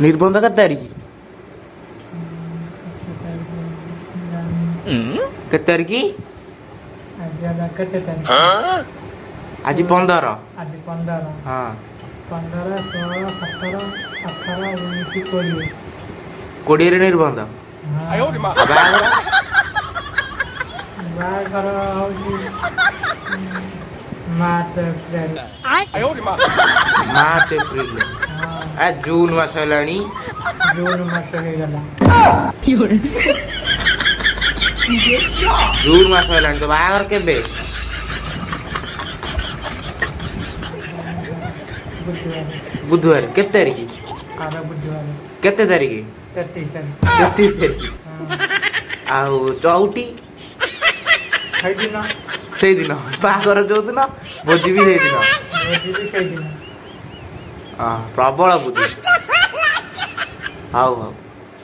ନିର୍ବନ୍ଧ କେତେ ତାରିଖ? କେତେ ତାରିଖ ଜାଣିନି। କେତେ ତାରିଖ? ଆଜି ହେଲା କେତେ ତାରିଖ? ଆଜି 15। ଆଜି 15। ହଁ। 15, 16, 17, 18, 19, 20। 20ରେ ନିର୍ବନ୍ଧ। ହଁ। ଆଉ ବାହାଘର? ବାହାଘର ହଉଛି ମାର୍ଚ୍ଚ ଏପ୍ରିଲ। March April? ହଁ। ଆ ଜୁନ ମାସ ହେଲାଣି। ଜୁନ ମାସ ହେଇଗଲା। ଜୁନ ମାସ ହେଲାଣି ତ ବାହାଘର କେବେ? ବୁଧବାର। ବୁଧବାର କେତେ ତାରିଖ? ଆର ବୁଧବାର। କେତେ ତାରିଖ? 33 ତାରିଖ। 33 ତାରିଖ? ହଁ। ଆଉ ଚଉଟି? ସେଇଦିନ। ସେଇଦିନ ବାହାଘର ଯୋଉଦିନ, ଭୋଜି ବି ସେଇଦିନ। ଭୋଜି ବି ସେଇଦିନ। ହଁ, ପ୍ରବଳ ବୁଦ୍ଧି। ହଉ ହଉ।